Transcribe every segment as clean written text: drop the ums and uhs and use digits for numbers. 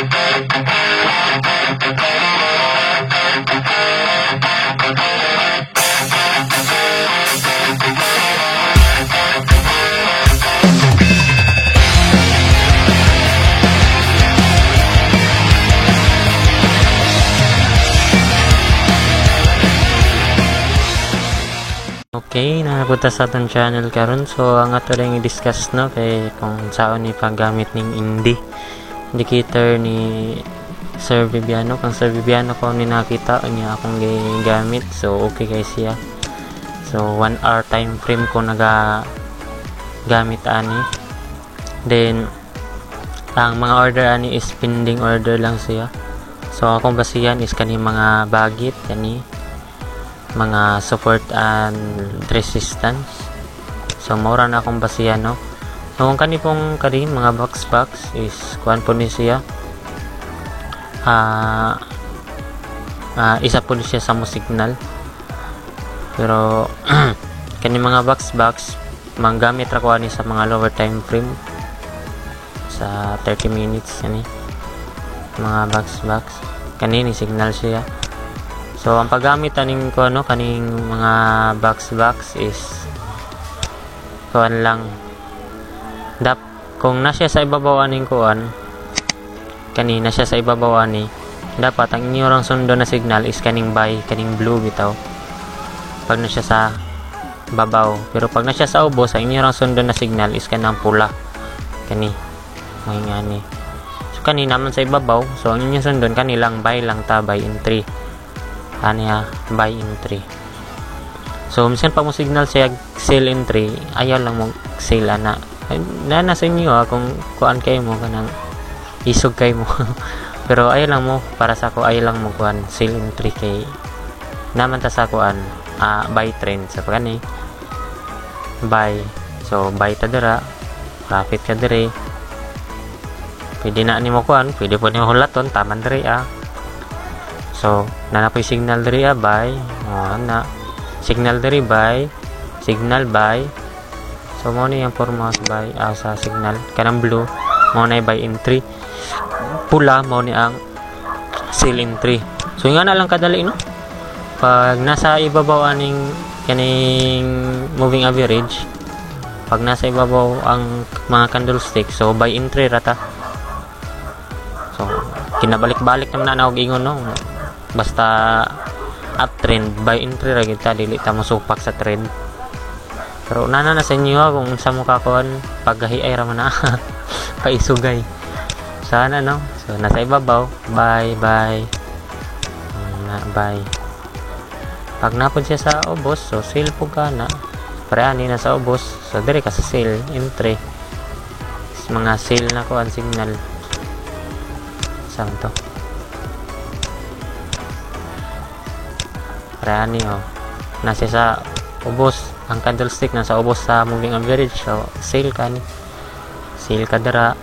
Okay, napunta sa atong channel karon. So ang ato ring i-discuss, no, kay kung saon ni paggamit ning indicator ni Sir Bibiano. Kang Sir Bibiano ko ni nakita niya akong gigamit. So okay kay siya. So 1 hour time frame ko naga gamit ani. Then ang mga order ani is pending order lang siya. So akong basihan is kani mga bagit kani mga support and resistance. So maura na akong basihan, no. So kung kani pong kani mga box box is kuan po ni siya, isa po ni siya sa mo signal. Pero kani mga box box manggamit ra ko ani sa mga lower time frame sa 30 minutes. Kani mga box box kani ni signal siya. So ang paggamit aning ko, ano, kaning mga box box is kuan lang dap kung na siya sa ibabaw aning kuan kani na siya sa ibabaw ani, dapat ang inyo rang sundon na signal is kaning buy, kaning blue bitaw pag na siya sa babaw. Pero pag na siya sa ubos, ang inyo rang sundon na signal is kanang pula kani mga ngani. So kani naman sa ibabaw, so ang inyong sundon kani lang, buy lang ta, buy entry ani ha, buy entry. So minsan pag mo signal siya sell entry, ayaw lang mo sell ana. Na na sa inyo ha, kung kuan kayo mo kanang isog kayo mo. Pero ayaw lang mo, para sa ako ayaw lang mo kuan sell entry kay naman ta sa kuan, buy trend sa kani buy. So buy ta dira, profit ka dire. Pwede na nimo kuan, pwede po nimo hulaton taman dire ah. So nana po signal diri ah, buy. Oh, na signal diri buy, signal buy. So mo ni ang forma sa buy, sa signal kanang blue mo na buy entry, pula mo ni ang sell entry. So nga na lang kadali, no, pag nasa ibabaw aning kaning moving average, pag nasa ibabaw ang mga candlestick, so buy entry rata. So kinabalik-balik naman na og ingon, no, basta uptrend, buy entry ra kita, dili ta mosupak sa trend. Pero nana na sa inyo ha, kung unsa mo kakuan, paggahi ay ra man na paisugay sana, no. So nasa ibabaw, buy, buy na buy. Pag napod siya sa ubos, so sell po ka na. Pare ani nasa ubos, so dire ka sa sell entry, mga sell na kuan signal saan to. Pare ani oh, nasa sa ubos ang candlestick, nasa ubos sa moving average, so sell ka ni, sell ka dira.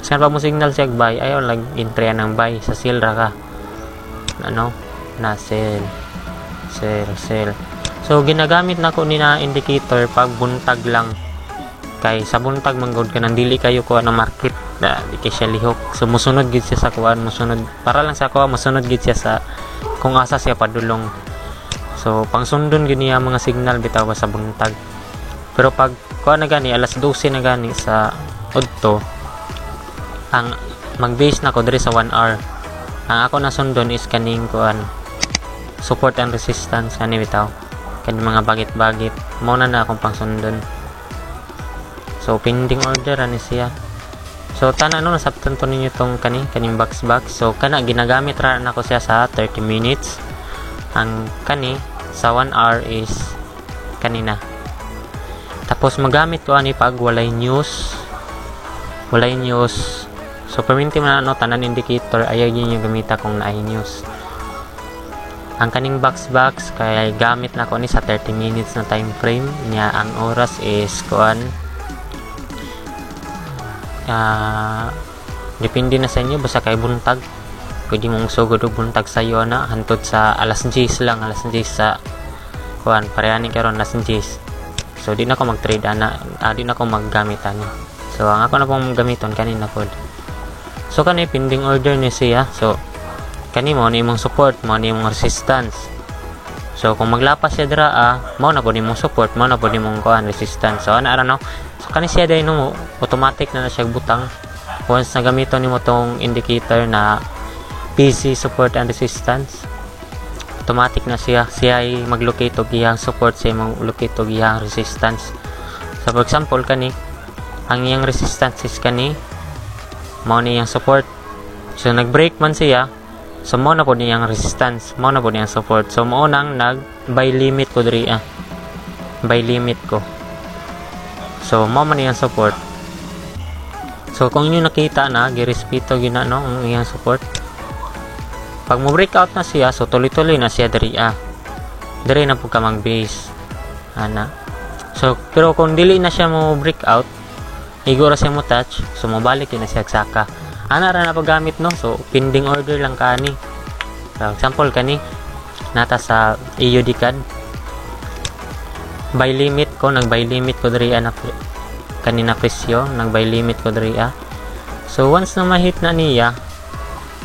Saan pa mo signal siya buy, ayaw lang entry ang buy, sa sell ra ka, ano na sell, sell, sell. So ginagamit nako ni na indicator pag buntag lang, kay sa buntag manggod ka nang dili kayo kuha ng market na di kay siya lihok. So musunod gid siya sa kuan, musunod para lang sa kuha, musunod gid siya sa kung asa siya padulong. So pangsundon gid niya mga signal bitaw sa buntag. Pero pag kuha na gani alas 12 na gani sa udto, ang mag-base na ko diri sa 1 hour. Ang ako na sundon is kaning kuan support and resistance ani bitaw, kaning mga bagit-bagit mao na na akong pangsundon. So pending order ani siya. So tanan, no, nasabtan to ninyo tong kani kaning box box. So kana ginagamit ra nako siya sa 30 minutes. Ang kani sa 1 hour is kanina. Tapos magamit ko ani pag walay news. Walay news. So perminti man ano tanan indicator ayaw yun yung gamita kung naay news. Ang kaning box box kay gamit na ko ni sa 30 minutes na time frame niya. Ang oras is kuan, depende na sa inyo, basta kay buntag pwede mong sugod og buntag sayo na hantod sa alas 10 lang, alas 10 sa kuan parehani karon alas 10. So di na ko mag-trade ana, di na ko maggamit ani. So ang ako na pong gamiton kanina pod. So kani pending order ni siya. So kani mo ni imong support, mo ni imong resistance. So kung maglapas siya dira ah, mao na pud imong support, mao na pud imong kuan, resistance. So ana ra, no. So kani siya day, no, automatic na na siya butang once na gamiton nimo tong indicator na PC support and resistance. Automatic na siya, siya ay maglocate og iyang support, siya maglocate og iyang resistance. So for example, kani ang iyang resistance is kani, mao ni iyang support. So nag-break man siya, so mao na pud iyang resistance, mao na pud iyang support. So mao nang nag buy limit ko diri ah. Buy limit ko. So mao man iyang support. So kung inyo nakita na girespeto gina, no, ang iyang support. Pag mo break out na siya, so tuloy-tuloy na siya diri ah. Diri na pud ka mag-base. Ana. So pero kung dili na siya mo break out, igo ra siya mo touch, so mobalik na siya saka. Ana ra na paggamit, no. So pending order lang kani. So example, kani nata sa AUD CAD, buy limit ko, nag buy limit ko diri na kanina presyo, nag buy limit ko diri ah. So once na ma-hit na niya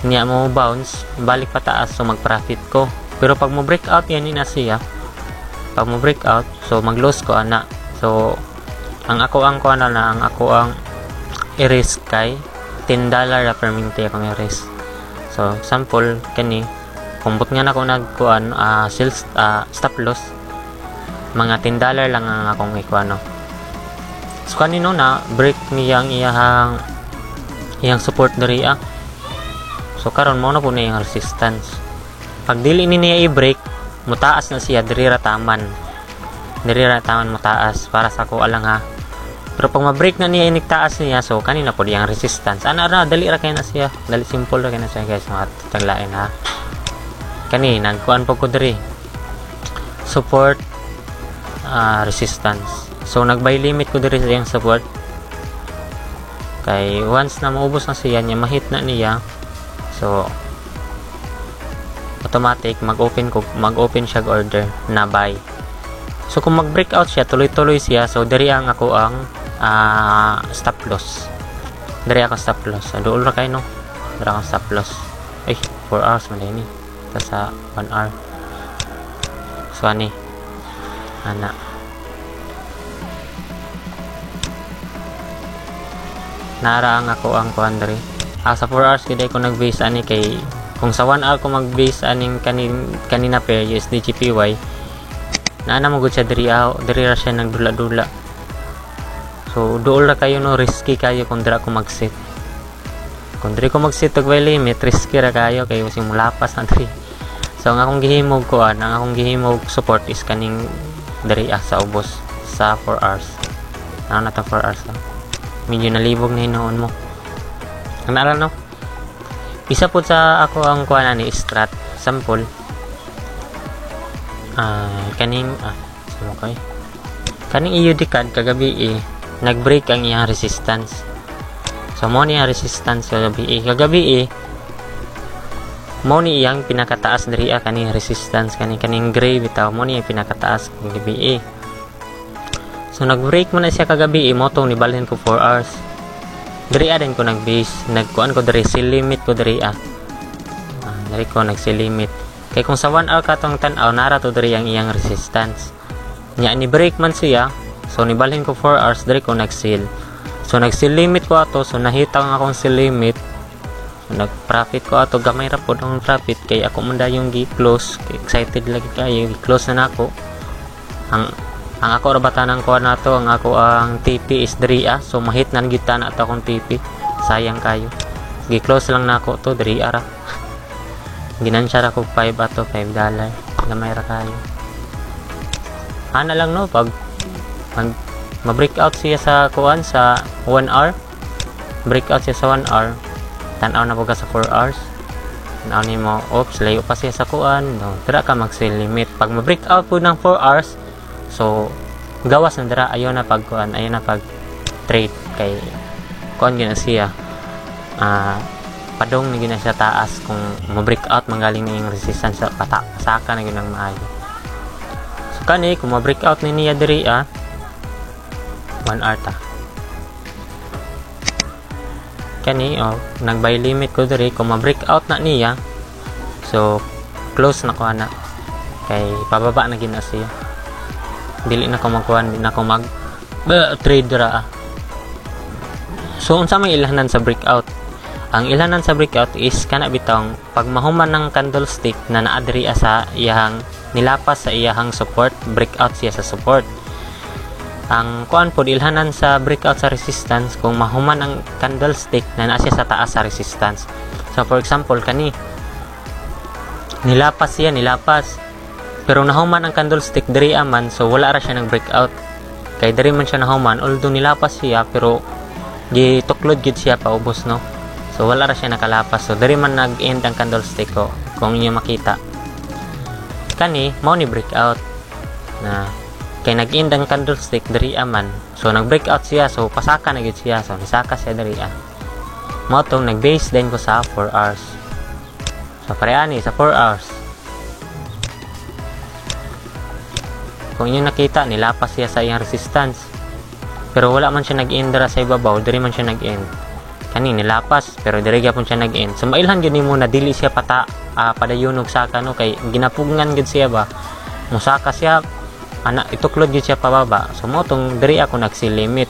niya, mo bounce balik pataas, so mag profit ko. Pero pag mo break out yan ni na siya, pag mo break out, so mag loss ko ana. So ang ako ang kuan na ang ako ang i-risk kay $10 ra perminti akong i-risk. So example, kani kumbot nga na ako nagkuan sales stop loss, mga $10 lang ang akong ikuan, no. So kanino na break niya ang iyahang iyang support diri ah. So karon mo na po na iyang resistance. Pag dili ni niya i-break, mutaas na siya, diri ra taman. Diri ra taman mutaas para sa ako alang ha. Pero pag ma-break na niya inig taas niya, so kanina po diyang resistance. Ana ra, dali ra kay na siya. Dali, simple ra kay na siya, guys, mga taglain ha. Kani nagkuan po ko diri. Support, resistance. So nag buy limit ko diri sa iyang support. Kay once na maubos na siya niya, ma-hit na niya, so automatic mag-open siya order na buy. So kung mag-breakout siya, tuloy-tuloy siya, so diri ang ako ang stop loss. Diri ako stop loss. So, duol ra kay, no. Diri akong stop loss. Ay, 4 hours man ni. Ta sa 1 hour. So ani. Ana. Nara ang ako ang kuan diri. Ah, sa 4 hours gid ko nag-base ani, kay kung sa 1 hour ko mag-base aning kanina pair USD JPY, naana mo gud siya diri ah, diri ra siya nagdula-dula. So duol ra kayo, no, risky kayo kung dira ko mag-set. Kung diri ko mag-set og buy limit, risky ra kayo kay using mulapas na diri. So ang akong gihimog kuan, ang akong gihimog support is kaning diri ah, sa ubos sa 4 hours. Ano na ta 4 hours lang. Medyo nalibog na hinuon mo. Ang naalala, no? Isa po sa ako ang kuan ani strat sample. Kaning sa kay kaning AUD CAD kagabi eh, nag-break ang iyang resistance. So mo ni ang resistance kagabi eh. Kagabi eh, mo ni iyang pinakataas diri ah, kaning resistance kaning kaning gray bitaw, mo ni iyang pinakataas kagabi eh. So nag-break mo na siya kagabi eh, mo tong nibalhin ko 4 hours. Diri ah din ko nag-base, nagkuan ko diri, sell limit ko diri ah. Diri ko nag-sell limit. Kay kung sa 1 hour katong tan-aw, nara to diri ang iyang resistance. Nya ni break man siya, so nibalhin ko 4 hours, diri ko nag-sell. So nag-sell limit ko ato, so nahita ang akong sell limit. So, nag-profit ko ato, gamay ra pod ang profit kay ako man dayong gi-close, excited lagi kayo, gi-close na nako. Ang ako ra batanan ko nato, ang ako ang TP is diri ah, so mahit na gyud na ato akong TP. Sayang kayo. Gi-close lang nako to diri ara. Ginansya ra ko 5 ato, $5. Gamay ra kayo. Ana lang, no, pag mag ma-break out siya sa kuan sa 1 hour, break out siya sa 1 hour, tan-aw na po ka sa 4 hours. Tan-aw nimo, oops, layo pa siya sa kuan, no, dira ka mag sell limit. Pag ma-break out po ng 4 hours, so gawas na dira, ayaw na pag kuan, ayaw na pag trade kay kuan gyud na siya. Padong na gyud na siya taas kung ma-break out manggaling na yung resistance sa pata, pasaka na gyud ang maayo. So kani kung ma-break out ni niya diri ah, 1 hour ta. Kani, oh, nag buy limit ko diri, kung ma-break out na niya, so close na ko ana kay pababa na gid na siya. Dili na ko magkuan, di na ko mag trade ra. So unsa may ilhanan sa breakout? Ang ilhanan sa breakout is kana bitong pag mahuman ng candlestick na naa diri sa iyahang nilapas sa iyahang support, breakout siya sa support. Ang kuan pod, ilhanan sa breakout sa resistance, kung mahuman ang candlestick na naa siya sa taas sa resistance. So for example, kani nilapas siya, nilapas, pero nahuman ang candlestick diri aman, so wala ra siya nag breakout kay diri man siya nahuman, although nilapas siya pero gituklod gid siya paubos, no? So wala ra siya nakalapas, so diri man nag-end ang candlestick ko. Kung inyo makita kani, mao ni breakout na kay nag-end ang candlestick diri aman, so nag-breakout siya, so pasaka na gid siya, so nisaka siya diri ah. Mao tong nag-base din ko sa 4 hours. So pareani sa 4 hours, kung inyo nakita, nilapas siya sa iyang resistance, pero wala man siya nag-end ra sa ibabaw, diri man siya nag-end. Kani nilapas pero diri gyapon siya nag-end. So mailhan gyud nimo na dili siya pata padayon og saka, no, kay ginapugngan gyud siya ba, musaka siya ana, ituklod gyud siya pababa. So mao tong diri ako nag-sell limit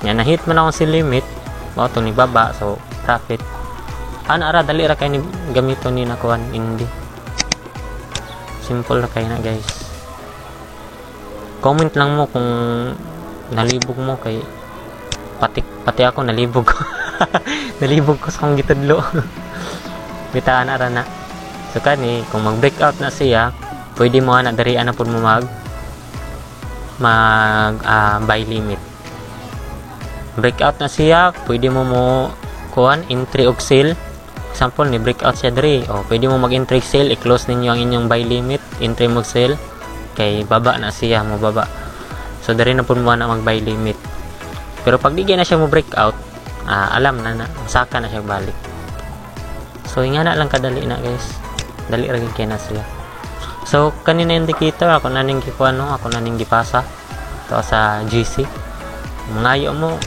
nya, na-hit man akong sell limit, mao tong nibaba, so profit ana ra, dali ra kay ni gamiton ni nakuan indi, simple ra kay na, guys. Comment lang mo kung nalibog mo kay pati ako nalibog. Nalibog ko sa akong gitudlo. Bitaan ara na. So kani kung mag-breakout na siya, pwede mo ana diri ana pud mo mag buy limit. Breakout na siya, pwede mo mo kuan entry og sell. Example, ni breakout siya diri, o pwede mo mag-entry sell, i-close ninyo ang inyong buy limit, entry mo sell kay baba na siya, mo baba. So diri na pud mo na mag buy limit. Pero pag di na siya mo breakout, alam na na saka na siya balik. So ingana lang kadali na, guys. Dali ra gyud kay na siya. So kanina indicator ako na ning gikuan, no, ako na ning gipasa to sa GC. Mangayo mo,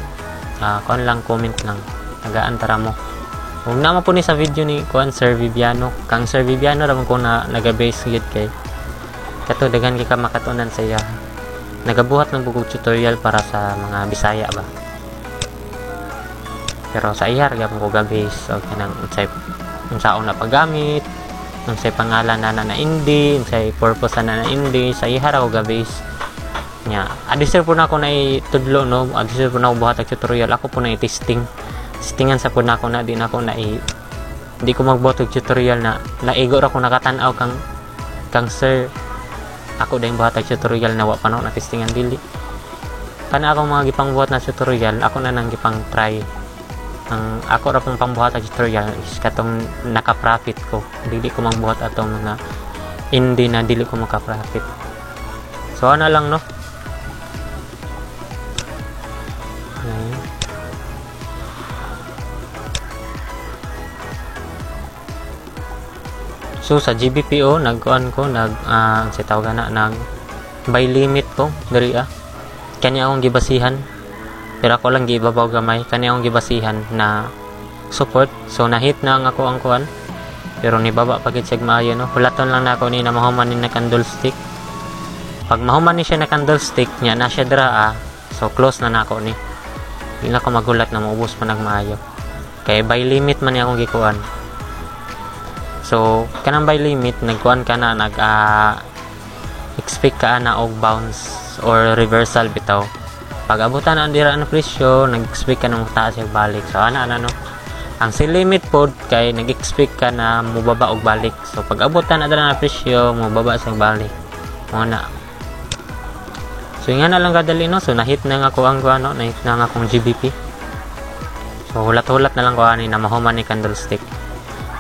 kuan lang, comment lang, tagaan tara mo. Ug naman po ni sa video ni kuan Sir Viviano. Kang Sir Viviano ra man ko na naga-base gyud kay kato daghan kay ka makatunan sa iya. Nagabuhat ng bugog tutorial para sa mga Bisaya ba. Pero sa iya ra gyapon ko ga-base og kanang unsay unsaon na paggamit, unsay pangalan na na indi, unsay purpose na na indi, sa iya ra ko ga-base. Nya, adisir po na ako na itudlo, no, adisir po na ako buhat og tutorial, ako po na i-testing. Testingan sa po na ako na di na ako na i di ko magbuhat og tutorial na naigo ra ko nakatan-aw kang sir. Ako dayong buhat og tutorial na wa pa na testingan dili. Kana akong mga gipangbuhat na tutorial, ako na nang gipang try. Ang ako ra pong pangbuhat og tutorial is katong naka-profit ko. Dili ko magbuhat atong mga hindi na dili ko maka-profit. So ana lang, no. So sa GBPO nagkuan ko nag sa tawag na nag buy limit ko diri ah. Kani akong gibasihan, pero ako lang gibabaw gamay, kani akong gibasihan na support. So na-hit na ang ako ang kuan, pero nibaba pa gid siya maayo, no. Hulaton lang nako ni na mahuman ni na candlestick. Pag mahuman ni siya na candlestick nya na siya dira ah, so close na nako ni. Di na ko magulat na maubos pa nagmaayo. Kay buy limit man ni akong gikuan. So kanang buy limit nagkuan ka na nag expect ka na og bounce or reversal bitaw. Pag abutan na ang dira na presyo, nag-expect ka na taas yung balik. So ana ana, no. Ang sell limit pod kay nag-expect ka na mobaba og balik. So pag abutan na dira na presyo, mobaba sa balik. Mo na. So nga na lang kadali, no. So na-hit na nga ko ang kuan, no, na-hit na nga akong GBP. So hulat-hulat na lang ko ani na mahuman ni candlestick.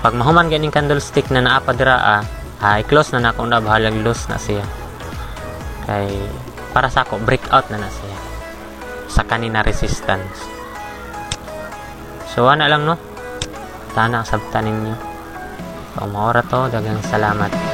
Pag mahuman ganing candlestick na naa pa dira i-close na nako na, bahalag loss na siya. Kay para sa ako breakout na na siya sa kanina resistance. So ana lang, no. Tana sabtan ninyo. So maora to, daghang salamat.